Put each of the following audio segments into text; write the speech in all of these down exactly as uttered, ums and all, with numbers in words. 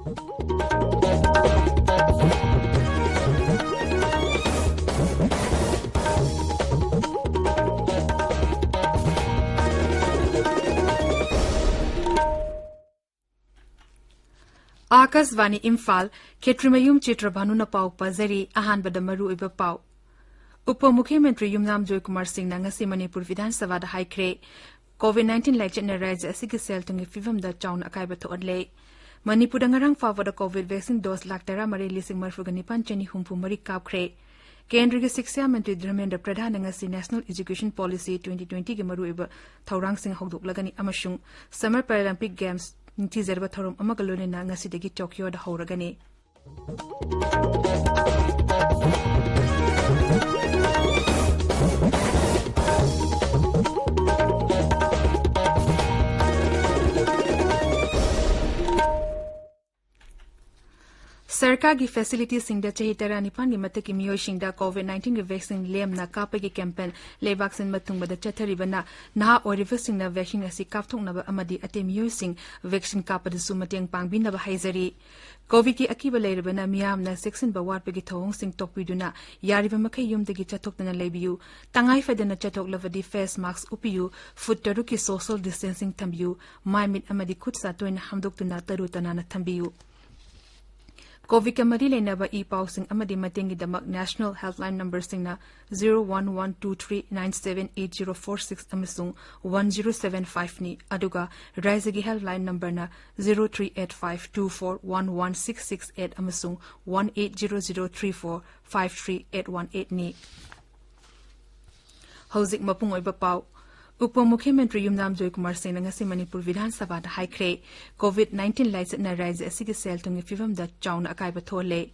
ꯑꯥꯀꯥꯁꯕꯥꯅꯤ ꯏꯝꯐꯥꯜ, ꯈꯦꯇ꯭ꯔꯤꯃꯌꯨꯝ ꯆꯤꯇ꯭ꯔꯚꯥꯅꯨꯅ ꯄꯥꯎ ꯄꯥꯖꯔꯤ꯫ ꯑꯍꯥꯟꯕꯗ ꯃꯔꯨꯑꯣꯏꯕ ꯄꯥꯎ꯫ ꯎꯄ ꯃꯨꯈ꯭ꯌꯃꯟꯇ꯭ꯔꯤ ꯌꯨꯝꯅꯥꯝ ꯖꯣꯏꯀꯨꯃꯥꯔ ꯁꯤꯡꯅ ꯉꯁꯤ ꯃꯅꯤꯄꯨꯔ ꯕꯤꯙꯥꯟ ꯁꯚꯥꯗ ꯍꯥꯏꯈ꯭ꯔꯦ, ꯀꯣꯚꯤꯗ ꯅꯥꯏꯟꯇꯤꯟ ꯂꯥꯏꯆꯠꯅ ꯔꯥꯖ꯭ꯌ ꯑꯁꯤꯒꯤ ꯁꯦꯜ ꯊꯨꯝꯒꯤ ꯐꯤꯚꯝꯗ ꯆꯥꯎꯅ ꯑꯀꯥꯏꯕ ꯊꯣꯛꯍꯜꯂꯦ꯫ ꯃꯅꯤꯄꯨꯔꯗ ꯉꯔꯥꯡ ꯐꯥꯎꯕꯗ ꯀꯣꯚꯤꯗ ꯚꯦꯛꯁꯤꯟ ꯗꯣꯁ ꯂꯥꯈ ꯇꯔꯥꯃꯔꯤ ꯂꯤꯁꯤꯡ ꯃꯔꯤꯐꯨꯒ ꯅꯤꯄꯥꯟ ꯆꯅꯤ ꯍꯨꯝꯐꯨ ꯃꯔꯤ ꯀꯥꯞꯈ꯭ꯔꯦ꯫ ꯀꯦꯟꯗ꯭ꯔꯒꯤ ꯁꯤꯛꯁꯥ ꯃꯟꯇ꯭ꯔꯤ ꯙꯔꯃꯦꯟꯗ꯭ꯔ ꯄ꯭ꯔꯙꯥꯟꯅ ꯉꯁꯤ ꯅꯦꯁꯅꯦꯜ ꯑꯦꯖꯨꯀꯦꯁꯟ ꯄꯣꯂꯤꯁꯤ ꯇ꯭ꯋꯦꯟꯇꯤ ꯇ꯭ꯋꯦꯟꯇꯤꯒꯤ ꯃꯔꯨꯑꯣꯏꯕ ꯊꯧꯔꯥꯡꯁꯤꯡ ꯍꯧꯗꯣꯛꯂꯒꯅꯤ ꯑꯃꯁꯨꯡ ꯁꯝꯃꯔ ꯄꯦꯔꯥꯂꯤꯝꯄꯤꯛ ꯒꯦꯝꯁ ꯅꯤꯡꯊꯤꯖꯔꯕ ꯊꯧꯔꯝ ꯑꯃꯒ ꯂꯣꯏꯅꯅ ꯉꯁꯤꯗꯒꯤ ꯇꯣꯀꯤꯌꯣꯗ ꯍꯧꯔꯒꯅꯤ꯫ ꯁꯔꯀꯥꯔꯒꯤ ꯐꯦꯁꯤꯂꯤꯇꯤꯁꯤꯡꯗ ꯆꯍꯤ ꯇꯔꯥꯅꯤꯄꯥꯟꯒꯤ ꯃꯊꯛꯀꯤ ꯃꯤꯑꯣꯏꯁꯤꯡꯗ ꯀꯣꯚꯤꯗ ꯅꯥꯏꯟꯇꯤꯟꯒꯤ ꯚꯦꯛꯁꯤꯟ ꯂꯦꯝꯅ ꯀꯥꯞꯄꯒꯤ ꯀꯦꯝꯄꯦꯟ ꯂꯩꯕꯥꯛ ꯁꯤꯟꯕ ꯊꯨꯡꯕꯗ ꯆꯠꯊꯔꯤꯕꯅ ꯅꯍꯥ ꯑꯣꯏꯔꯤꯕꯁꯤꯡꯅ ꯚꯦꯛꯁꯤꯟ ꯑꯁꯤ ꯀꯥꯞꯊꯣꯛꯅꯕ ꯑꯃꯗꯤ ꯑꯇꯩ ꯃꯤꯑꯣꯏꯁꯤꯡ ꯚꯦꯛꯁꯤꯟ ꯀꯥꯞꯄꯗꯁꯨ ꯃꯇꯦꯡ ꯄꯥꯡꯕꯤꯅꯕ ꯍꯥꯏꯖꯔꯤ꯫ ꯀꯣꯚꯤꯗꯀꯤ ꯑꯀꯤꯕ ꯂꯩꯔꯕꯅ ꯃꯤꯌꯥꯝꯅ ꯆꯦꯛꯁꯤꯟꯕ ꯋꯥꯠꯄꯒꯤ ꯊꯧꯑꯣꯡꯁꯤꯡ ꯇꯣꯛꯄꯤꯗꯨꯅ ꯌꯥꯔꯤꯕ ꯃꯈꯩ ꯌꯨꯝꯗꯒꯤ ꯆꯠꯊꯣꯛꯇꯅ ꯂꯩꯕꯤꯌꯨ꯫ ꯇꯉꯥꯏ ꯐꯗꯅ ꯆꯠꯊꯣꯛꯂꯕꯗꯤ ꯐꯦꯁ ꯃꯥꯁꯛ ꯎꯞꯄꯤꯌꯨ꯫ ꯐꯨꯠ ꯇꯔꯨꯛꯀꯤ ꯁꯣꯁꯤꯌꯦꯜ ꯗꯤꯁꯇꯦꯟꯁꯤꯡ ꯊꯝꯕꯤꯌꯨ꯫ ꯃꯥꯏ ꯃꯤꯠ ꯑꯃꯗꯤ ꯈꯨꯠ ꯁꯥ ꯇꯣꯏꯅ ꯍꯥꯝꯗꯣꯛꯇꯨꯅ ꯇꯔꯨ ꯇꯅꯥꯟꯅ ꯊꯝꯕꯤꯌꯨ꯫ ꯀꯣꯚꯤꯗꯀ ꯃꯔꯤ ꯂꯩꯅꯕ ꯏ ꯄꯥꯎꯁꯤꯡ ꯑꯃꯗꯤ ꯃꯇꯦꯡꯒꯤꯗꯃꯛ ꯅꯦꯁꯅꯦꯜ ꯍꯦꯜꯞꯂꯥꯏꯟ ꯅꯝꯕꯔꯁꯤꯡꯅ zero one one two three nine seven eight zero four six ꯑꯃꯁꯨꯡ ꯋꯥꯟ ꯖꯤꯔꯣ ꯁꯚꯦꯟ ꯐꯥꯏꯚꯅꯤ, ꯑꯗꯨꯒ ꯔꯥꯖ꯭ꯌꯒꯤ ꯍꯦꯜꯞꯂꯥꯏꯟ ꯅꯝꯕꯔꯅ zero three eight five two four one one six six eight ꯑꯃꯁꯨꯡ one eight zero zero three four five three eight one ꯑꯩꯠꯅꯤ꯫ ꯍꯧꯖꯤꯛ ꯃꯄꯨꯡ ꯑꯣꯏꯕ ꯄꯥꯎ꯫ ꯎꯄ ꯃꯨꯈ꯭ꯌꯃꯟꯇ꯭ꯔꯤ ꯌꯨꯝꯅꯥꯝ ꯖꯣꯏꯀꯨꯃꯥꯔ ꯁꯤꯡꯅ ꯉꯁꯤ ꯃꯅꯤꯄꯨꯔ ꯕꯤꯙꯥꯟ ꯁꯚꯥꯗ ꯍꯥꯏꯈ꯭ꯔꯦ, ꯀꯣꯚꯤꯗ ꯅꯥꯏꯟꯇꯤꯟ ꯂꯥꯏꯆꯠꯅ ꯔꯥꯖ꯭ꯌ ꯑꯁꯤꯒꯤ ꯁꯦꯜ ꯊꯨꯝꯒꯤ ꯐꯤꯚꯝꯗ ꯆꯥꯎꯅ ꯑꯀꯥꯏꯕ ꯊꯣꯛꯍꯜꯂꯦ꯫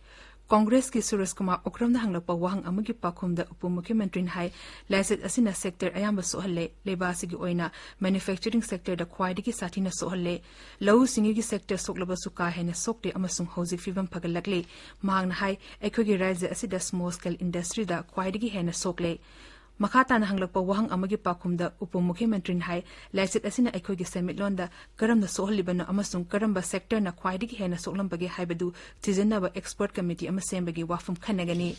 ꯀꯣꯡꯒ꯭ꯔꯦꯁꯀꯤ ꯁꯨꯔꯦꯁ ꯀꯨꯃꯥꯔ ꯎꯀ꯭ꯔꯝꯅ ꯍꯪꯂꯛꯄ ꯋꯥꯍꯪ ꯑꯃꯒꯤ ꯄꯥꯎꯈꯨꯝꯗ ꯎꯄ ꯃꯨꯈ꯭ꯌꯃꯟꯇ꯭ꯔꯤꯅ ꯍꯥꯏ, ꯂꯥꯏꯆꯠ ꯑꯁꯤꯅ ꯁꯦꯛꯇꯔ ꯑꯌꯥꯝꯕ ꯁꯣꯛꯍꯜꯂꯦ꯫ ꯂꯩꯕꯥꯛ ꯑꯁꯤꯒꯤ ꯑꯣꯏꯅ ꯃꯦꯅꯨꯐꯦꯛꯆꯔꯤꯡ ꯁꯦꯛꯇꯔꯗ ꯈ꯭ꯋꯥꯏꯗꯒꯤ ꯁꯥꯊꯤꯅ ꯁꯣꯛꯍꯜꯂꯦ꯫ ꯂꯧꯎ ꯁꯤꯡꯎꯒꯤ ꯁꯦꯛꯇꯔ ꯁꯣꯛꯂꯕꯁꯨ ꯀꯥ ꯍꯦꯟꯅ ꯁꯣꯛꯇꯦ ꯑꯃꯁꯨꯡ ꯍꯧꯖꯤꯛ ꯐꯤꯚꯝ ꯐꯒꯠꯂꯛꯂꯦ꯫ ꯃꯍꯥꯛꯅ ꯍꯥꯏ, ꯑꯩꯈꯣꯏꯒꯤ ꯔꯥꯖ꯭ꯌ ꯑꯁꯤꯗ ꯁ꯭ꯃꯣꯜ ꯁ꯭ꯀꯦꯜ ꯏꯟꯗꯁꯇ꯭ꯔꯤꯗ ꯈ꯭ꯋꯥꯏꯗꯒꯤ ꯍꯦꯟꯅ ꯁꯣꯛꯂꯦ꯫ ꯃꯈꯥ ꯇꯥꯅ ꯍꯪꯂꯛꯄ ꯋꯥꯍꯪ ꯑꯃꯒꯤ ꯄꯥꯎꯈꯨꯝꯗ ꯎꯄ ꯃꯨꯈ꯭ꯌ ꯃꯟꯇ꯭ꯔꯤꯅ ꯍꯥꯏ, ꯂꯥꯏꯆꯠ ꯑꯁꯤꯅ ꯑꯩꯈꯣꯏꯒꯤ ꯁꯦꯟꯃꯤꯠꯂꯣꯟꯗ ꯀꯔꯝꯅ ꯁꯣꯛꯍꯜꯂꯤꯕꯅꯣ ꯑꯃꯁꯨꯡ ꯀꯔꯝꯕ ꯁꯦꯛꯇꯔꯅ ꯈ꯭ꯋꯥꯏꯗꯒꯤ ꯍꯦꯟꯅ ꯁꯣꯛꯂꯝꯕꯒꯦ ꯍꯥꯏꯕꯗꯨ ꯊꯤꯖꯤꯟꯅꯕ ꯑꯦꯛꯁꯄꯔꯠ ꯀꯃꯤꯇꯤ ꯑꯃ ꯁꯦꯝꯕꯒꯤ ꯋꯥꯐꯝ ꯈꯟꯅꯒꯅꯤ꯫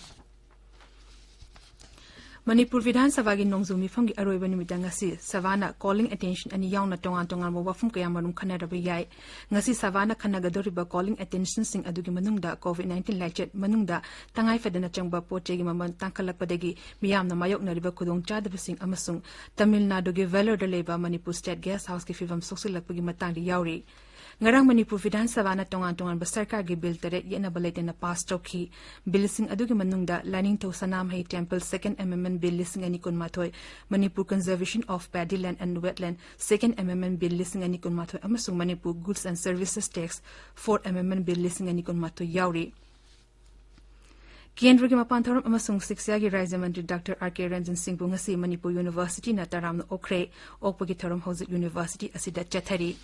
ꯃꯅꯤꯄꯨꯔ ꯕꯤꯙꯥꯟ ꯁꯚꯥꯒꯤ ꯅꯣꯡꯖꯨ ꯃꯤꯐꯝꯒꯤ ꯑꯔꯣꯏꯕ ꯅꯨꯃꯤꯠꯇ ꯉꯁꯤ ꯁꯚꯥꯅ calling attention ꯑꯅꯤ ꯌꯥꯎꯅ ꯇꯣꯉꯥꯟ ꯇꯣꯉꯥꯟꯕ ꯋꯥꯐꯝ ꯀꯌꯥꯃꯔꯨꯝ ꯈꯟꯅꯔꯕ ꯌꯥꯏ꯫ ꯉꯁꯤ ꯁꯚꯥꯅ ꯈꯟꯅꯒꯗꯧꯔꯤꯕ calling attentionꯁꯤꯡ ꯑꯗꯨꯒꯤ ꯃꯅꯨꯡꯗ COVID nineteen ꯂꯥꯏꯆꯠ ꯃꯅꯨꯡꯗ ꯇꯉꯥꯏ ꯐꯗꯅ ꯆꯪꯕ ꯄꯣꯠ ꯆꯩꯒꯤ ꯃꯃꯜ ꯇꯥꯡꯈꯠꯂꯛꯄꯗꯒꯤ ꯃꯤꯌꯥꯝꯅ ꯃꯥꯌꯣꯛꯅꯔꯤꯕ ꯈꯨꯗꯣꯡꯆꯥꯗꯕꯁꯤꯡ ꯑꯃꯁꯨꯡ ꯇꯃꯤꯜ ꯅꯥꯗꯨꯒꯤ ꯚꯦꯂꯣꯔꯗ ꯂꯩꯕ ꯃꯅꯤꯄꯨꯔ ꯁ꯭ꯇꯦꯠ ꯒꯦꯁ ꯍꯥꯎꯁꯀꯤ ꯐꯤꯕꯝ ꯁꯣꯛꯆꯤꯜꯂꯛꯄꯒꯤ ꯃꯇꯥꯡꯗ ꯌꯥꯎꯔꯤ꯫ ꯉꯔꯥꯡ ꯃꯅꯤꯄꯨꯔ ꯕꯤꯙꯥꯟ ꯁꯚꯥꯅ ꯇꯣꯉꯥꯟ ꯇꯣꯉꯥꯟꯕ ꯁꯔꯀꯥꯔꯒꯤ ꯕꯤꯜ ꯇꯔꯦꯠ ꯌꯦꯠꯅꯕ ꯂꯩꯇꯅ ꯄꯥꯁ ꯇꯧꯈꯤ꯫ ꯕꯤꯜꯁꯤꯡ ꯑꯗꯨꯒꯤ ꯃꯅꯨꯡꯗ ꯂꯥꯏꯅꯤꯡꯊꯧ ꯁꯅꯥꯃꯍꯤ ꯇꯦꯝꯄꯜ Second Amendment Bill ꯂꯤꯁꯤꯡ ꯑꯅꯤ ꯀꯨꯟꯃꯥꯊꯣꯏ, Manipur Conservation of Paddy Land and Wetland Second Amendment Bill ꯂꯤꯁꯤꯡ ꯑꯅꯤ ꯀꯨꯟꯃꯥꯊꯣꯏ ꯑꯃꯁꯨꯡ Manipur Goods and Services Tax Fourth Amendment Bill ꯂꯤꯁꯤꯡ ꯑꯅꯤ ꯀꯨꯟꯃꯥꯊꯣꯏ ꯌꯥꯎꯔꯤ꯫ ꯀꯦꯟꯗ꯭ꯔꯒꯤ ꯃꯄꯥꯟ ꯊꯧꯔꯝ ꯑꯃꯁꯨꯡ ꯁꯤꯛꯁꯥꯒꯤ ꯔꯥꯖ꯭ꯌ ꯃꯟꯇ꯭ꯔꯤ ꯗꯥꯛꯇꯔ ꯑꯥꯔ ꯀꯦ ꯔꯟꯖꯟ ꯁꯤꯡꯕꯨ ꯉꯁꯤ ꯃꯅꯤꯄꯨꯔ ꯌꯨꯅꯤꯚꯔꯁꯤꯇꯤꯅ ꯇꯔꯥꯝꯅ ꯑꯣꯛꯈ꯭ꯔꯦ꯫ ꯑꯣꯛꯄꯒꯤ ꯊꯧꯔꯝ ꯍꯧꯖꯤꯛ ꯌꯨꯅꯤꯚꯔꯁꯤꯇꯤ ꯑꯁꯤꯗ ꯆꯠꯊꯔꯤ꯫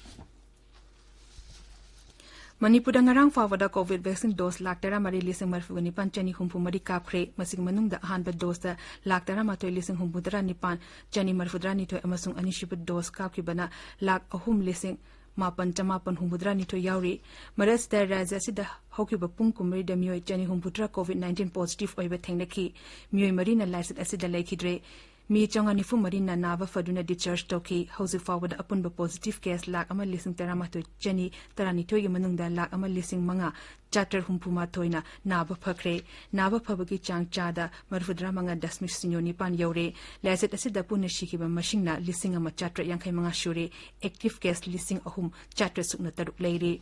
ꯃꯅꯤꯄꯨꯔꯗ ꯉꯔꯥꯡ ꯐꯥꯎꯕꯗ COVID vaccine dose ꯂꯥꯈ ꯇꯔꯥꯃꯔꯤ ꯂꯤꯁꯤꯡ ꯃꯔꯤꯐꯨꯒ ꯅꯤꯄꯥꯟ ꯆꯅꯤ ꯍꯨꯝꯐꯨ ꯃꯔꯤ ꯀꯥꯞꯈ꯭ꯔꯦ꯫ ꯃꯁꯤꯒꯤ ꯃꯅꯨꯡꯗ ꯑꯍꯥꯟꯕ doseꯇ ꯂꯥꯈ ꯇꯔꯥꯃꯥꯊꯣꯏ ꯂꯤꯁꯤꯡ ꯍꯨꯝꯐꯨꯇꯔꯥ ꯅꯤꯄꯥꯟ ꯆꯅꯤ ꯃꯔꯤꯐꯨꯇꯔꯥ ꯅꯤꯊꯣꯏ ꯑꯃꯁꯨꯡ ꯑꯅꯤꯁꯨꯕ dose ꯀꯥꯞꯈꯤꯕꯅ ꯂꯥꯈ ꯑꯍꯨꯝ ꯂꯤꯁꯤꯡ ꯃꯥꯄꯟ ꯆꯃꯥꯄꯟ ꯍꯨꯝꯐꯨꯇꯔꯥ ꯅꯤꯊꯣꯏ ꯌꯥꯎꯔꯤ꯫ ꯃꯔꯛ ꯑꯁꯤꯗ ꯔꯥꯖ꯭ꯌ ꯑꯁꯤꯗ ꯍꯧꯈꯤꯕ ꯄꯨꯡ ꯀꯨꯟꯃꯔꯤꯗ ꯃꯤꯑꯣꯏ ꯆꯅꯤ ꯍꯨꯝꯐꯨꯇꯔꯥ COVID nineteen positive ꯑꯣꯏꯕ ꯊꯦꯡꯅꯈꯤ꯫ ꯃꯤꯑꯣꯏ ꯃꯔꯤꯅ ꯂꯥꯏꯆꯠ ꯑꯁꯤꯗ ꯂꯩꯈꯤꯗ꯭ꯔꯦ꯫ ꯃꯤ ꯆꯥꯝꯃꯉꯥ ꯅꯤꯐꯨ ꯃꯔꯤꯅ ꯅꯥꯕ ꯐꯗꯨꯅ discharge ꯇꯧꯈꯤ꯫ ꯍꯧꯖꯤꯛ ꯐꯥꯎꯕꯗ ꯑꯄꯨꯟꯕ positive case ꯂꯥꯈ ꯑꯃ ꯂꯤꯁꯤꯡ ꯇꯔꯥꯃꯥꯊꯣꯏ ꯆꯅꯤ ꯇꯔꯥꯅꯤꯊꯣꯏꯒꯤ ꯃꯅꯨꯡꯗ ꯂꯥꯈ ꯑꯃ ꯂꯤꯁꯤꯡ ꯃꯉꯥ ꯆꯥꯇ꯭ꯔꯦꯠ ꯍꯨꯝꯐꯨ ꯃꯥꯊꯣꯏꯅ ꯅꯥꯕ ꯐꯈ꯭ꯔꯦ꯫ ꯅꯥꯕ ꯐꯕꯒꯤ ꯆꯥꯡ ꯆꯥꯗ ꯃꯔꯤꯐꯨꯇꯔꯥ ꯃꯉꯥ ꯗꯁꯃꯤꯛ ꯁꯤꯅꯣ ꯅꯤꯄꯥꯟ ꯌꯧꯔꯦ꯫ ꯂꯥꯏꯆꯠ ꯑꯁꯤꯗ ꯄꯨꯟꯅ ꯁꯤꯈꯤꯕ ꯃꯁꯤꯡꯅ ꯂꯤꯁꯤꯡ ꯑꯃ ꯆꯥꯇ꯭ꯔꯦꯠ ꯌꯥꯡꯈꯩ ꯃꯉꯥ ꯁꯨꯔꯦ꯫ Active case ꯂꯤꯁꯤꯡ ꯑꯍꯨꯝ ꯆꯥꯇ꯭ꯔꯦꯠ ꯁꯨꯞꯅ ꯇꯔꯨꯛ ꯂꯩꯔꯤ꯫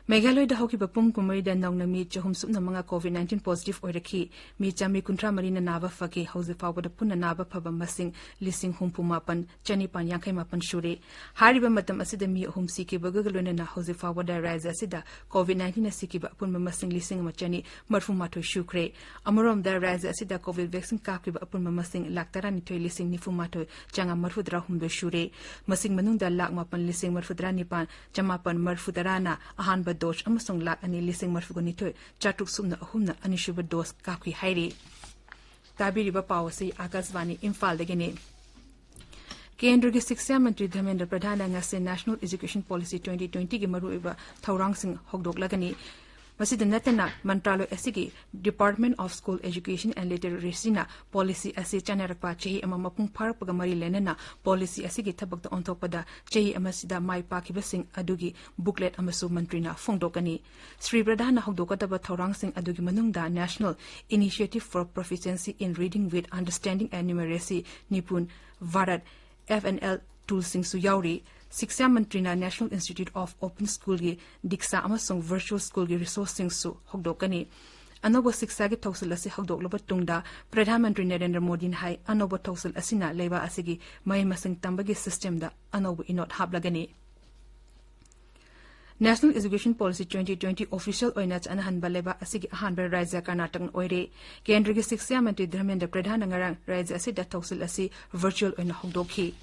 ꯃꯦꯘꯥꯂꯌꯗ ꯍꯧꯈꯤꯕ ꯄꯨꯡ ꯀꯨꯟꯃꯔꯤꯗ ꯅꯧꯅ ꯃꯤ ꯆꯍꯨꯝ ꯁꯨꯞꯅ ꯃꯉꯥ COVID nineteen positive ꯑꯣꯏꯔꯛꯈꯤ꯫ ꯃꯤ ꯆꯥꯃꯔꯤ ꯀꯨꯟꯊ꯭ꯔꯥ ꯃꯔꯤꯅ ꯅꯥꯕ ꯐꯈꯤ꯫ ꯍꯧꯖꯤꯛ ꯐꯥꯎꯕꯗ ꯄꯨꯟꯅ ꯅꯥꯕ ꯐꯕ ꯃꯁꯤꯡ ꯂꯤꯁꯤꯡ ꯍꯨꯝꯐꯨ ꯃꯥꯄꯟ ꯆꯅꯤꯄꯥꯟ ꯌꯥꯡꯈꯩ ꯃꯥꯄꯟ ꯁꯨꯔꯦ꯫ ꯍꯥꯏꯔꯤꯕ ꯃꯇꯝ ꯑꯁꯤꯗ ꯃꯤ ꯑꯍꯨꯝ ꯁꯤꯈꯤꯕꯒ ꯂꯣꯏꯅꯅ ꯍꯧꯖꯤꯛ ꯐꯥꯎꯕꯗ ꯔꯥꯖ꯭ꯌ ꯑꯁꯤꯗ COVID nineteenꯅ ꯁꯤꯈꯤꯕ ꯑꯄꯨꯟꯕ ꯃꯁꯤꯡ ꯂꯤꯁꯤꯡ ꯑꯃ ꯆꯅꯤ ꯃꯔꯤꯐꯨ ꯃꯥꯊꯣꯏ ꯁꯨꯈ꯭ꯔꯦ꯫ ꯑꯃꯔꯣꯝꯗ ꯔꯥꯖ꯭ꯌ ꯑꯁꯤꯗ COVID vaccine ꯀꯥꯞꯈꯤꯕ ꯑꯄꯨꯟꯕ ꯃꯁꯤꯡ ꯂꯥꯈ ꯇꯔꯥꯅꯤꯊꯣꯏ ꯂꯤꯁꯤꯡ ꯅꯤꯐꯨ ꯃꯥꯊꯣꯏ ꯆꯥꯝꯃꯉꯥ ꯃꯔꯤꯐꯨꯇꯔꯥ ꯍꯨꯝꯗꯣꯏ ꯁꯨꯔꯦ꯫ ꯃꯁꯤꯡ ꯃꯅꯨꯡꯗ ꯂꯥꯈ ꯃꯥꯄꯟ ꯂꯤꯁꯤꯡ ꯃꯔꯤꯐꯨꯇꯔꯥ ꯅꯤꯄꯥꯟ ꯆꯃꯥꯄꯟ ꯃꯔꯤꯐꯨꯇꯔꯥꯅ ꯑꯍꯥꯟꯕ dose ꯑꯃꯁꯨꯡ ꯂꯥꯈ ꯑꯅꯤ ꯂꯤꯁꯤꯡ ꯃꯔꯤꯐꯨꯒ ꯅꯤꯊꯣꯏ ꯆꯥꯇ꯭ꯔꯨꯛ ꯁꯨꯞꯅ ꯑꯍꯨꯝꯅ ꯑꯅꯤꯁꯨꯕ dose ꯀꯥꯞꯈꯤ ꯍꯥꯏꯔꯤ꯫ ꯇꯥꯕꯤꯔꯤꯕ ꯄꯥꯎ ꯑꯁꯤ ꯑꯥꯀꯥꯁꯕꯥꯅꯤ ꯏꯝꯐꯥꯜꯗꯒꯤꯅꯤ꯫ ꯀꯦꯟꯗ꯭ꯔꯒꯤ ꯁꯤꯛꯁꯥ ꯃꯟꯇ꯭ꯔꯤ ꯙꯔꯃꯦꯟꯗ꯭ꯔ ꯄ꯭ꯔꯙꯥꯟꯅ ꯉꯁꯤ National Education Policy twenty twenty ꯒꯤ ꯃꯔꯨꯑꯣꯏꯕ ꯊꯧꯔꯥꯡꯁꯤꯡ ꯍꯧꯗꯣꯛꯂꯒꯅꯤ꯫ ꯃꯁꯤꯗ ꯅꯠꯇꯅ, ꯃꯟꯇ꯭ꯔꯥꯂꯣꯏ ꯑꯁꯤꯒꯤ Department of School Education and Literacy ꯅ policy ꯑꯁꯤ ꯆꯠꯅꯔꯛꯄ ꯆꯍꯤ ꯑꯃ ꯃꯄꯨꯡ ꯐꯥꯔꯛꯄꯒ ꯃꯔꯤ ꯂꯩꯅꯅ policy ꯑꯁꯤꯒꯤ ꯊꯕꯛꯇ ꯑꯣꯟꯊꯣꯛꯄꯗ ꯆꯍꯤ ꯑꯃꯁꯤꯗ ꯃꯥꯏ ꯄꯥꯛꯈꯤꯕꯁꯤꯡ ꯑꯗꯨꯒꯤ booklet ꯑꯃꯁꯨ ꯃꯟꯇ꯭ꯔꯤꯅ ꯐꯣꯡꯗꯣꯛꯀꯅꯤ꯫ ꯁ꯭ꯔꯤ ꯄ꯭ꯔꯙꯥꯟꯅ ꯍꯧꯗꯣꯛꯀꯗꯕ ꯊꯧꯔꯥꯡꯁꯤꯡ ꯑꯗꯨꯒꯤ ꯃꯅꯨꯡꯗ National Initiative for Proficiency in Reading with Understanding and Numeracy, ꯅꯤꯄꯨꯟ Bharat, F N L tool ꯁꯤꯡꯁꯨ ꯌꯥꯎꯔꯤ꯫ ꯁꯤꯛꯁꯥ ꯃꯟꯇ꯭ꯔꯤꯅ National Institute of Open School ꯒꯤ ꯗꯤꯛꯁꯥ ꯑꯃꯁꯨꯡ virtual school ꯒꯤ resource ꯁꯤꯡꯁꯨ ꯍꯧꯗꯣꯛꯀꯅꯤ꯫ ꯑꯅꯧꯕ ꯁꯤꯛꯁꯥꯒꯤ ꯊꯧꯁꯤꯜ ꯑꯁꯤ ꯍꯧꯗꯣꯛꯂꯕ ꯇꯨꯡꯗ, ꯄ꯭ꯔꯙꯥꯟ ꯃꯟꯇ꯭ꯔꯤ ꯅꯔꯦꯟꯗ꯭ꯔ ꯃꯣꯗꯤꯅ ꯍꯥꯏ, ꯑꯅꯧꯕ ꯊꯧꯁꯤꯜ ꯑꯁꯤꯅ ꯂꯩꯕꯥꯛ ꯑꯁꯤꯒꯤ ꯃꯍꯩ ꯃꯁꯤꯡ ꯇꯝꯕꯒꯤ system ꯗ ꯑꯅꯧꯕ ꯏꯅꯣꯠ ꯍꯥꯞꯂꯒꯅꯤ꯫ National Education Policy twenty twenty official ꯑꯣꯏꯅ ꯆꯠꯅꯍꯟꯕ ꯂꯩꯕꯥꯛ ꯑꯁꯤꯒꯤ ꯑꯍꯥꯟꯕ ꯔꯥꯖ꯭ꯌ ꯀꯔꯅꯥꯇꯛꯅ ꯑꯣꯏꯔꯦ꯫ ꯀꯦꯟꯗ꯭ꯔꯒꯤ ꯁꯤꯛꯁꯥ ꯃꯟꯇ꯭ꯔꯤ ꯙꯔꯃꯦꯟꯗ꯭ꯔ ꯄ꯭ꯔꯙꯥꯟꯅ ꯉꯔꯥꯡ ꯔꯥꯖ꯭ꯌ ꯑꯁꯤꯗ ꯊꯧꯁꯤꯜ ꯑꯁꯤ virtual ꯑꯣꯏꯅ ꯍꯧꯗꯣꯛꯈꯤ꯫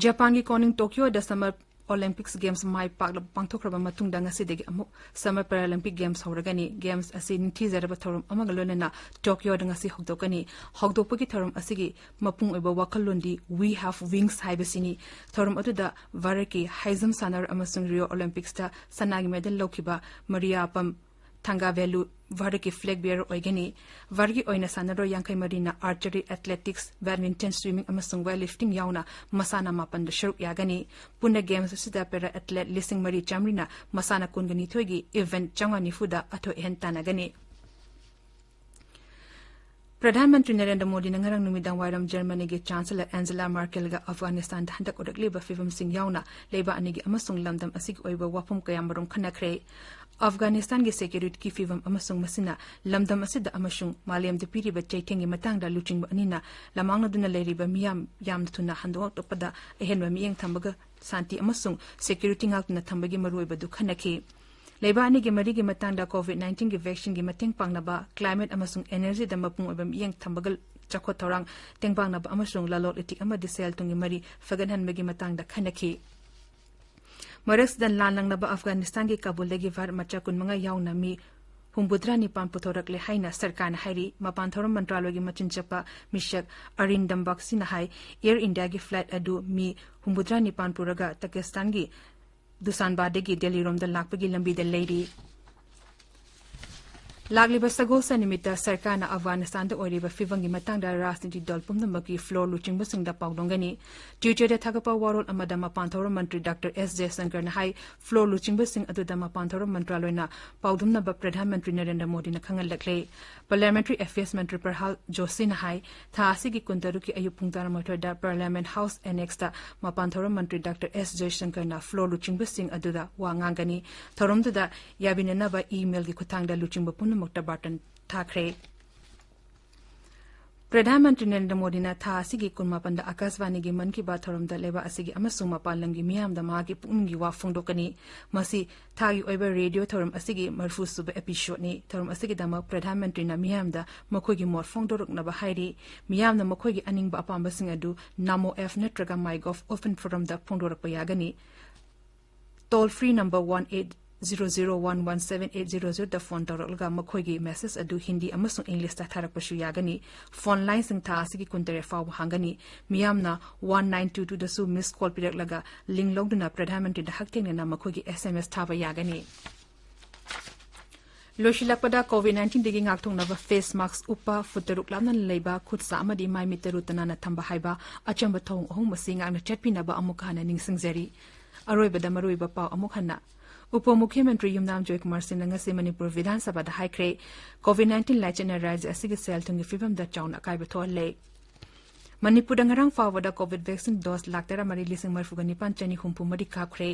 ꯖꯄꯥꯟꯒꯤ ꯀꯣꯅꯨꯡ ꯇꯣꯀꯤꯌꯣꯗ Summer Olympics Games ꯃꯥꯏ ꯄꯥꯛꯂꯕ ꯄꯥꯡꯊꯣꯛꯈ꯭ꯔꯕ ꯃꯇꯨꯡꯗ ꯉꯁꯤꯗꯒꯤ ꯑꯃꯨꯛ Summer Paralympic Games ꯍꯧꯔꯒꯅꯤ꯫ Games ꯑꯁꯤ ꯅꯤꯡꯊꯤꯖꯔꯕ ꯊꯧꯔꯝ ꯑꯃꯒ ꯂꯣꯏꯅꯅ ꯇꯣꯀꯤꯌꯣꯗ ꯉꯁꯤ ꯍꯧꯗꯣꯛꯀꯅꯤ꯫ ꯍꯧꯗꯣꯛꯄꯒꯤ ꯊꯧꯔꯝ ꯑꯁꯤꯒꯤ ꯃꯄꯨꯡ ꯑꯣꯏꯕ ꯋꯥꯈꯜꯂꯣꯟꯗꯤ "We Have Wings" ꯍꯥꯏꯕꯁꯤꯅꯤ꯫ ꯊꯧꯔꯝ ꯑꯗꯨꯗ ꯚꯥꯔꯠꯀꯤ high jump ꯁꯥꯟꯅꯔꯣꯏ ꯑꯃꯁꯨꯡ Rio Olympics ꯇ ꯁꯅꯥꯒꯤ medal ꯂꯧꯈꯤꯕ ꯃꯔꯤꯌꯥꯄꯝ ꯊꯪꯒꯥꯚꯦꯂꯨ ꯚꯥꯔꯠꯀꯤ flag bearer ꯑꯣꯏꯒꯅꯤ꯫ ꯚꯥꯔꯠꯀꯤ ꯑꯣꯏꯅ ꯁꯥꯟꯅꯔꯣꯏ ꯌꯥꯡꯈꯩ ꯃꯔꯤꯅ archery, athletics, badminton, swimming ꯑꯃꯁꯨꯡ weightlifting ꯌꯥꯎꯅ ꯃꯁꯥꯟꯅ ꯃꯥꯄꯟꯗ ꯁꯔꯨꯛ ꯌꯥꯒꯅꯤ꯫ ꯄꯨꯟꯅ games ꯑꯁꯤꯗ para athlete ꯂꯤꯁꯤꯡ ꯃꯔꯤ ꯆꯥꯃꯔꯤꯅ ꯃꯁꯥꯟꯅ ꯀꯨꯟꯒ ꯅꯤꯊꯣꯏꯒꯤ event ꯆꯥꯝꯃꯉꯥ ꯅꯤꯐꯨꯗ ꯑꯊꯣꯏ ꯑꯍꯦꯟ ꯇꯥꯟꯅꯒꯅꯤ꯫ ꯄ꯭ꯔꯙꯥꯟ ꯃꯟꯇ꯭ꯔꯤ ꯅꯔꯦꯟꯗ꯭ꯔ ꯃꯣꯗꯤꯅ ꯉꯔꯥꯡ ꯅꯨꯃꯤꯗꯥꯡ ꯋꯥꯏꯔꯝ ꯖꯔꯃꯅꯤꯒꯤ ꯆꯥꯟꯁꯦꯂꯔ ꯑꯦꯟꯖꯦꯂꯥ ꯃꯥꯔꯀꯦꯜꯒ ꯑꯐꯒꯥꯅꯤꯁꯇꯥꯟꯗ ꯍꯟꯗꯛ ꯑꯣꯏꯔꯛꯂꯤꯕ ꯐꯤꯕꯝꯁꯤꯡ ꯌꯥꯎꯅ ꯂꯩꯕꯥꯛ ꯑꯅꯤꯒꯤ ꯑꯃꯁꯨꯡ ꯂꯝꯗꯝ ꯑꯁꯤꯒꯤ ꯑꯣꯏꯕ ꯋꯥꯐꯝ ꯀꯌꯥꯃꯔꯨꯝ ꯈꯟꯅꯈ꯭ꯔꯦ꯫ ꯑꯐꯒꯥꯅꯤꯁꯇꯥꯟꯒꯤ security ꯒꯤ ꯐꯤꯕꯝ ꯑꯃꯁꯨꯡ ꯃꯁꯤꯅ ꯂꯝꯗꯝ ꯑꯁꯤꯗ ꯑꯃꯁꯨꯡ ꯃꯥꯂꯦꯝꯗ ꯄꯤꯔꯤꯕ ꯆꯩꯊꯦꯡꯒꯤ ꯃꯇꯥꯡꯗ ꯂꯨꯆꯤꯡꯕ ꯑꯅꯤꯅ ꯂꯃꯥꯡꯅꯗꯨꯅ ꯂꯩꯔꯤꯕ ꯃꯤꯌꯥꯝ ꯌꯥꯝꯅ ꯊꯨꯅ ꯍꯟꯗꯣꯛꯂꯛꯄꯗ ꯑꯍꯦꯟꯕ ꯃꯤꯠꯌꯦꯡ ꯊꯝꯕꯒ ꯁꯥꯟꯇꯤ ꯑꯃꯁꯨꯡ security ꯉꯥꯛꯇꯨꯅ ꯊꯝꯕꯒꯤ ꯃꯔꯨꯑꯣꯏꯕꯗꯨ ꯈꯟꯅꯈꯤ꯫ ꯂꯩꯕꯥꯛ ꯑꯅꯤꯒꯤ ꯃꯔꯤꯒꯤ ꯃꯇꯥꯡꯗ COVID nineteen ꯒꯤ vaccine ꯒꯤ ꯃꯇꯦꯡ ꯄꯥꯡꯅꯕ, climate ꯑꯃꯁꯨꯡ energy ꯗ ꯃꯄꯨꯡ ꯑꯣꯏꯕ ꯃꯤꯠꯌꯦꯡ ꯊꯝꯕꯒ ꯆꯥꯎꯈꯠ ꯊꯧꯔꯥꯡ ꯇꯦꯡꯕꯥꯡꯅꯕ ꯑꯃꯁꯨꯡ ꯂꯂꯣꯟ ꯏꯇꯤꯛ ꯑꯃꯗꯤ ꯁꯦꯜ ꯊꯨꯝꯒꯤ ꯃꯔꯤ ꯐꯒꯠꯍꯟꯕꯒꯤ ꯃꯇꯥꯡꯗ ꯈꯟꯅꯈꯤ꯫ ꯃꯔꯛꯁꯤꯗ ꯂꯥꯟ ꯂꯪꯅꯕ ꯑꯐꯒꯥꯅꯤꯁꯇꯥꯟꯒꯤ ꯀꯥꯕꯨꯜꯗꯒꯤ ꯚꯥꯔꯠ ꯃꯆꯥ ꯀꯨꯟꯃꯉꯥ ꯌꯥꯎꯅ ꯃꯤ ꯍꯨꯝꯐꯨꯇꯔꯥ ꯅꯤꯄꯥꯟ ꯄꯨꯊꯣꯔꯛꯂꯦ ꯍꯥꯏꯅ ꯁꯔꯀꯥꯔꯅ ꯍꯥꯏꯔꯤ꯫ ꯃꯄꯥꯟ ꯊꯧꯔꯝ ꯃꯟꯇ꯭ꯔꯥꯂꯣꯏꯒꯤ ꯃꯆꯤꯟ ꯆꯠꯄ ꯃꯤꯁꯛ ꯑꯔꯤꯟꯗꯝ ꯕꯥꯒꯁꯤꯅ ꯍꯥꯏ, ꯑꯦꯌꯔ ꯏꯟꯗꯤꯌꯥꯒꯤ ꯐ꯭ꯂꯥꯏꯠ ꯑꯗꯨ ꯃꯤ ꯍꯨꯝꯐꯨꯇꯔꯥ ꯅꯤꯄꯥꯟ ꯄꯨꯔꯒ ꯇꯥꯀꯤꯁꯇꯥꯟꯒꯤ ꯗꯨꯁꯥꯟꯕꯥꯗꯒꯤ ꯗꯦꯜꯂꯤꯔꯣꯝꯗ ꯂꯥꯛꯄꯒꯤ ꯂꯝꯕꯤꯗ ꯂꯩꯔꯤ꯫ ꯂꯥꯛꯂꯤꯕ ꯁꯒꯣꯜꯁꯦꯟ ꯅꯨꯃꯤꯠꯇ ꯁꯔꯀꯥꯔꯅ ꯑꯐꯒꯥꯅꯤꯁꯇꯥꯟꯗ ꯑꯣꯏꯔꯤꯕ ꯐꯤꯕꯝꯒꯤ ꯃꯇꯥꯡꯗ ꯔꯥꯖꯅꯤꯇꯤ ꯗꯜ ꯄꯨꯝꯅꯃꯛꯀꯤ ꯐ꯭ꯂꯣꯔ ꯂꯨꯆꯤꯡꯕꯁꯤꯡꯗ ꯄꯥꯎꯗꯝꯒꯅꯤ꯫ ꯇ꯭ꯋꯤꯇꯔꯗ ꯊꯥꯒꯠꯄ ꯋꯥꯔꯣꯜ ꯑꯃꯗ ꯃꯄꯥꯟ ꯊꯧꯔꯝ ꯃꯟꯇ꯭ꯔꯤ ꯗꯥꯛꯇꯔ ꯑꯦꯁ ꯖꯌꯁꯪꯀꯔꯅ ꯍꯥꯏ, ꯐ꯭ꯂꯣꯔ ꯂꯨꯆꯤꯡꯕꯁꯤꯡ ꯑꯗꯨꯗ ꯃꯄꯥꯟ ꯊꯧꯔꯝ ꯃꯟꯇ꯭ꯔꯥꯂꯣꯏꯅ ꯄꯥꯎꯗꯝꯅꯕ ꯄ꯭ꯔꯙꯥꯟ ꯃꯟꯇ꯭ꯔꯤ ꯅꯔꯦꯟꯗ꯭ꯔ ꯃꯣꯗꯤꯅ ꯈꯪꯍꯜꯂꯛꯂꯦ꯫ ꯄꯥꯔꯂꯤꯌꯥꯃꯦꯟꯇꯔꯤ ꯑꯦꯐꯤꯌꯔꯁ ꯃꯟꯇ꯭ꯔꯤ ꯄ꯭ꯔꯍꯥꯜ ꯖꯣꯁꯤꯅ ꯍꯥꯏ, ꯊꯥ ꯑꯁꯤꯒꯤ ꯀꯨꯟꯇꯔꯨꯛꯀꯤ ꯑꯌꯨꯛ ꯄꯨꯡ ꯇꯔꯥꯃꯥꯊꯣꯏꯗ ꯄꯥꯔꯂꯤꯌꯥꯃꯦꯟ ꯍꯥꯎꯁ ꯑꯦꯅꯦꯛꯁꯇ ꯃꯄꯥꯟ ꯊꯧꯔꯝ ꯃꯟꯇ꯭ꯔꯤ ꯗꯥꯛꯇꯔ ꯑꯦꯁ ꯖꯌꯁꯪꯀꯔꯅ ꯐ꯭ꯂꯣꯔ ꯂꯨꯆꯤꯡꯕꯁꯤꯡ ꯑꯗꯨꯗ ꯋꯥ ꯉꯥꯡꯒꯅꯤ꯫ ꯊꯧꯔꯝꯗꯨꯗ ꯌꯥꯕꯤꯅꯅꯕ ꯏꯃꯦꯜꯒꯤ ꯈꯨꯠꯊꯥꯡꯗ ꯂꯨꯆꯤꯡꯕ ꯄꯨꯝꯅꯃꯛꯇ ꯕꯥꯔꯇꯟ ꯊꯥꯈ꯭ꯔꯦ꯫ ꯄ꯭ꯔꯙꯥꯟ ꯃꯟꯇ꯭ꯔꯤ ꯅꯔꯦꯟꯗ꯭ꯔ ꯃꯣꯗꯤꯅ ꯊꯥ ꯑꯁꯤꯒꯤ ꯀꯨꯟꯃꯥꯄꯟꯗ ꯑꯀꯥꯁꯕꯥꯅꯤꯒꯤ ꯃꯟ ꯀꯤ ꯕꯥꯠ ꯊꯧꯔꯝꯗ ꯂꯩꯕꯥꯛ ꯑꯁꯤꯒꯤ ꯑꯃꯁꯨꯡ ꯃꯄꯥꯟ ꯂꯝꯒꯤ ꯃꯤꯌꯥꯝꯗ ꯃꯍꯥꯛꯀꯤ ꯄꯨꯛꯅꯤꯡꯒꯤ ꯋꯥ ꯐꯣꯡꯗꯣꯛꯀꯅꯤ꯫ ꯃꯁꯤ ꯊꯥꯒꯤ ꯑꯣꯏꯕ ꯔꯦꯗꯤꯑꯣ ꯊꯧꯔꯝ ꯑꯁꯤꯒꯤ ꯃꯔꯤꯐꯨ ꯁꯨꯕ ꯑꯦꯄꯤꯁꯣꯗꯅꯤ꯫ ꯊꯧꯔꯝ ꯑꯁꯤꯒꯤꯗꯃꯛ ꯄ꯭ꯔꯙꯥꯟ ꯃꯟꯇ꯭ꯔꯤꯅ ꯃꯤꯌꯥꯝꯗ ꯃꯈꯣꯏꯒꯤ ꯃꯣꯠ ꯐꯣꯡꯗꯣꯔꯛꯅꯕ ꯍꯥꯏꯔꯤ꯫ ꯃꯤꯌꯥꯝꯅ ꯃꯈꯣꯏꯒꯤ ꯑꯅꯤꯡꯕ ꯑꯄꯥꯝꯕꯁꯤꯡ ꯑꯗꯨ ꯅꯥꯃꯣ ꯑꯦꯞ ꯅꯠꯇ꯭ꯔꯒ ꯃꯥꯏ ꯒꯣꯚ ꯑꯣꯄꯟ ꯐꯣꯔꯝꯗ ꯐꯣꯡꯗꯣꯔꯛꯄ ꯌꯥꯒꯅꯤ꯫ Toll free number one eight zero zero one one seven eight zero ꯖꯤꯔꯣꯗ ꯐꯣꯟ ꯇꯧꯔꯛꯂꯒ ꯃꯈꯣꯏꯒꯤ ꯃꯦꯁꯦꯖ ꯑꯗꯨ ꯍꯤꯟꯗꯤ ꯑꯃꯁꯨꯡ ꯏꯪꯂꯤꯁꯇ ꯊꯥꯔꯛꯄꯁꯨ ꯌꯥꯒꯅꯤ꯫ ꯐꯣꯟ ꯂꯥꯏꯟꯁꯤꯡ ꯊꯥ ꯑꯁꯤꯒꯤ ꯀꯨꯟꯇꯔꯦꯠ ꯐꯥꯎꯕ ꯍꯥꯡꯒꯅꯤ꯫ ꯃꯤꯌꯥꯝꯅ ꯋꯥꯟ ꯅꯥꯏꯟ ꯇꯨ ꯇꯨꯗꯁꯨ ꯃꯤꯁ ꯀꯣꯜ ꯄꯤꯔꯛꯂꯒ ꯂꯤꯡ ꯂꯧꯗꯨꯅ ꯄ꯭ꯔꯙꯥꯟ ꯃꯟꯇ꯭ꯔꯤꯗ ꯍꯛꯊꯦꯡꯅꯅ ꯃꯈꯣꯏꯒꯤ ꯑꯦꯁ ꯑꯦꯝ ꯑꯦꯁ ꯊꯥꯕ ꯌꯥꯒꯅꯤ꯫ ꯂꯣꯏꯁꯤꯜꯂꯛꯄꯗ ꯀꯣꯚꯤꯗ ꯅꯥꯏꯟꯇꯤꯟꯗꯒꯤ ꯉꯥꯛꯊꯣꯛꯅꯕ ꯐꯦꯁ ꯃꯥꯛꯁ ꯎꯞꯄ, ꯐꯨꯠ ꯇꯔꯨꯛ ꯂꯥꯞꯅ ꯂꯩꯕ, ꯈꯨꯠ ꯁꯥ ꯑꯃꯗꯤ ꯃꯥꯏ ꯃꯤꯠ ꯇꯔꯨ ꯇꯅꯥꯟꯅ ꯊꯝꯕ ꯍꯥꯏꯕ ꯑꯆꯝꯕ ꯊꯧꯑꯣꯡ ꯑꯍꯨꯝ ꯑꯁꯤ ꯉꯥꯛꯅ ꯆꯠꯄꯤꯅꯕ ꯑꯃꯨꯛꯀ ꯍꯟꯅ ꯅꯤꯡꯁꯤꯡꯖꯔꯤ꯫ ꯑꯔꯣꯏꯕꯗ ꯃꯔꯨꯑꯣꯏꯕ ꯄꯥꯎ ꯑꯃꯨꯛ ꯍꯟꯅ꯫ ꯎꯄ ꯃꯨꯈ꯭ꯌꯃꯟꯇ꯭ꯔꯤ ꯌꯨꯝꯅꯥꯝ ꯖꯣꯏꯀꯨꯃꯥꯔ ꯁꯤꯡꯅ ꯉꯁꯤ ꯃꯅꯤꯄꯨꯔ ꯕꯤꯙꯥꯟ ꯁꯚꯥꯗ ꯍꯥꯏꯈ꯭ꯔꯦ, ꯀꯣꯚꯤꯗ ꯅꯥꯏꯟꯇꯤꯟ ꯂꯥꯏꯆꯠꯅ ꯔꯥꯖ꯭ꯌ ꯑꯁꯤꯒꯤ ꯁꯦꯜ ꯊꯨꯝꯒꯤ ꯐꯤꯕꯝꯗ ꯆꯥꯎꯅ ꯑꯀꯥꯏꯕ ꯊꯣꯛꯍꯜꯂꯦ꯫ ꯃꯅꯤꯄꯨꯔꯗ ꯉꯔꯥꯡ ꯐꯥꯎꯕꯗ ꯀꯣꯚꯤꯗ ꯚꯦꯛꯁꯤꯟ ꯗꯣꯁ ꯂꯥꯈ ꯇꯔꯥꯃꯔꯤ ꯂꯤꯁꯤꯡ ꯃꯔꯤꯐꯨꯒ ꯅꯤꯄꯥꯟ ꯆꯅꯤ ꯍꯨꯝꯐꯨ ꯃꯔꯤ ꯀꯥꯞꯈ꯭ꯔꯦ꯫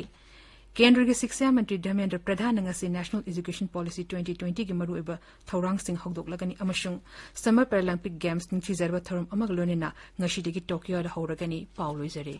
ꯀꯦꯟꯗ꯭ꯔꯒꯤ ꯁꯤꯛꯁꯥ ꯃꯟꯇ꯭ꯔꯤ ꯙꯔꯃꯦꯟꯗ꯭ꯔ ꯄ꯭ꯔꯙꯥꯟꯅ ꯉꯁꯤ ꯅꯦꯁꯅꯦꯜ ꯏꯖꯨꯀꯦꯁꯟ ꯄꯣꯂꯤꯁꯤ ꯇ꯭ꯋꯦꯟꯇꯤ ꯇ꯭ꯋꯦꯟꯇꯤꯒꯤ ꯃꯔꯨꯑꯣꯏꯕ ꯊꯧꯔꯥꯡꯁꯤꯡ ꯍꯧꯗꯣꯛꯂꯒꯅꯤ ꯑꯃꯁꯨꯡ ꯁꯝꯃꯔ ꯄꯦꯔꯥꯂꯤꯝꯄꯤꯛ ꯒꯦꯝꯁ ꯅꯤꯡꯊꯤꯖꯔꯕ ꯊꯧꯔꯝ ꯑꯃꯒ ꯂꯣꯏꯅꯅ ꯉꯁꯤꯗꯒꯤ ꯇꯣꯀꯤꯌꯣꯗ ꯍꯧꯔꯒꯅꯤ꯫ ꯄꯥꯎ ꯂꯣꯏꯖꯔꯦ꯫